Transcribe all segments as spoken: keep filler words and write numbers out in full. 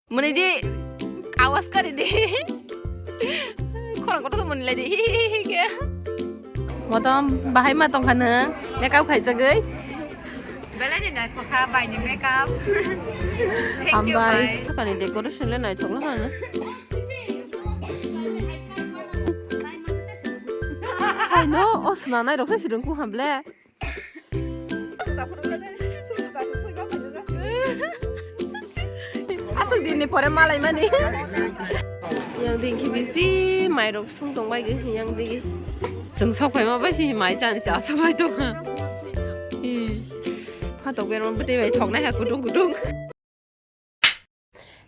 Muni di, awas kari di. Khorang kotor muni lai di. Hi, hi, hi, hi, ke. Motom bahai ma tongkha nang, makeup khaijagwi. Belai ni naithokha bai ni makeup. Thank you, hambai. Bai. Sakani decoration le naithok la hana. Hai no, o swnanai rok se sirung ku hamble. Aswk din ni pore malai mani. Yang din ki bisi mai rok sung tong bai ge yang digi. Sung sok pai ma bai si mai chan si aswk bai tong. Hi. Phatok ber man bwtwi bai thok nai ha kutung kutung.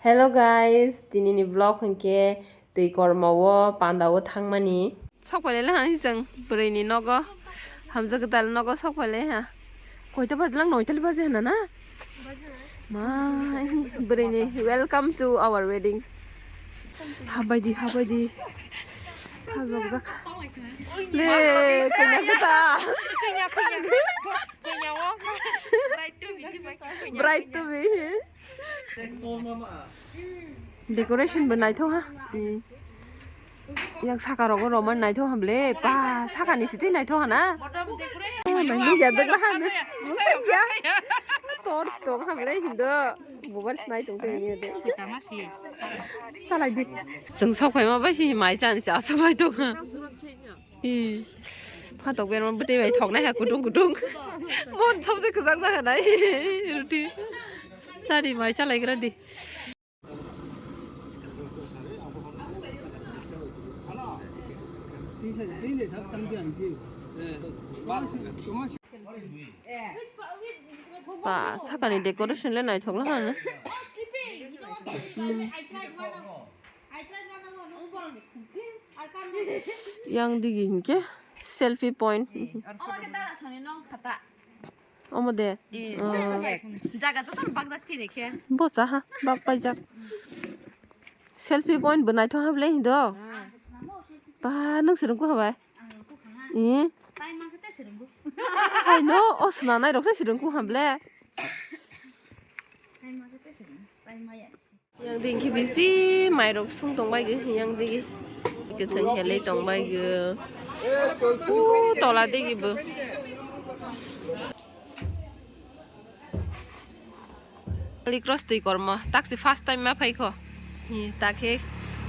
Hello guys, tini ni vlog hwnkhe twi kormo o panda o thangmani. Sok pai le ha hisang bwrwi ni nogo, hamjak kwtal nogo sok pai le ha. Koita baji lang? Noita baji hana na? Ma, bwrwi ni welcome to our wedding. Habai di, habai di. Thajok jak. Le, kanya kwtal. Kanya, kanya. Kanya o. Bright to be, bright to be. Decoration bo naithok ha. Hmm. Yang saka rogo roman naithok hamle. Pa, saka ni site naithok hana. Oh, nang ni ya dagla hana. Mungsa ya. Torch tong hamle hindo. Mobile snai tong tong ni de. Chalai di. Sung sok pai ma bai si mai chan si aswk bai tong ha. Hi. Phatok ber man bwtwi bai thok nai ha kutung kutung. Mon thop se kwchang jak nai. Ruti. Chari mai chalai gra di. Ba, sakani decoration le naithok la hana. Hmm. Yang digi hinkhe selfie point. Omo de. Eh, oh. Jaga joto bak jak chini khe. Bosa ha, bak paijak. Selfie point bo naithok ha bwle hindo. Ah. Ba, nung sirung ku ha bai? Ang ku kha ha. Eh? Tai ma khe te sirung ku. Hai no, o swnanai rok se sirung ku ha bwle. Tai ma khe te sirung, tai ma ya. Yang digi bisi mai rok sung tong bai ge, yang digi. Kwthwng helai tong bai ge. O tola digi bo. Holy Cross twi kormo, taksi first time ma phai kho. Hi, ta khe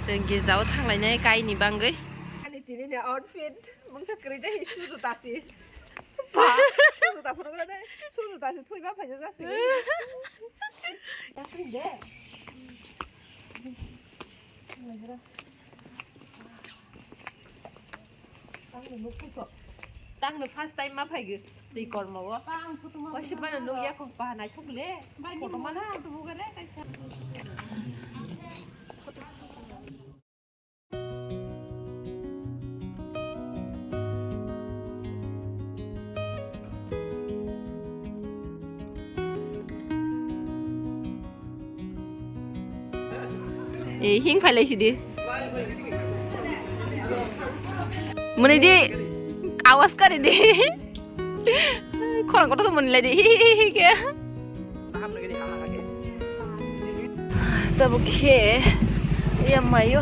chwng girja o thang lai nai kai ni bangwi. Ani tini ni outfit, mungsa kwrwi jai hi suju tasi. Ba, suju ta phunuk rade, suju tasi thui ma phai jasi. Tang no first time ma phai gwi twi kormo o. Wasi bana nuk ya ko ba nai thuk le. Photo mana? Eh, hing phai lai sidi. Muni di, awas kari di. Khorang kotor muni lai di. Hi, hi, hi, hi, ke. Tabuk khe, ya mayo.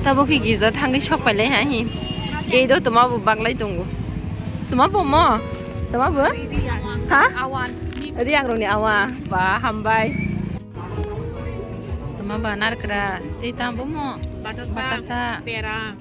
Tabuk khe girja thangwi sok pailai ha hi. Gate o toma bo baglai tongo. Toma bo mo? Toma bo? Ha? Awan. Riang roni awa. Ba, hambai. Toma ba narkra. Tei tamo bo mo? Batasa. Batasa. Pera.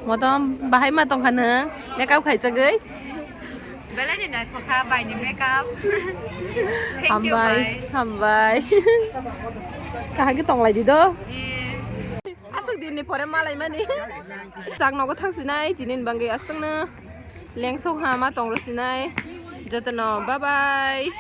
Motom bahai ma tongkha nang, makeup khaijagwi? Belai ni naithokha bai ni makeup. Thank you, hambai, bai. Hambai. Kahagi tonglai di do. Ye. Aswk din ni pore malai mani. Chak nogo thang sinai, tini ni bangwi aswk no lengsong ha ma tong rw sinai. Jotono bye bye.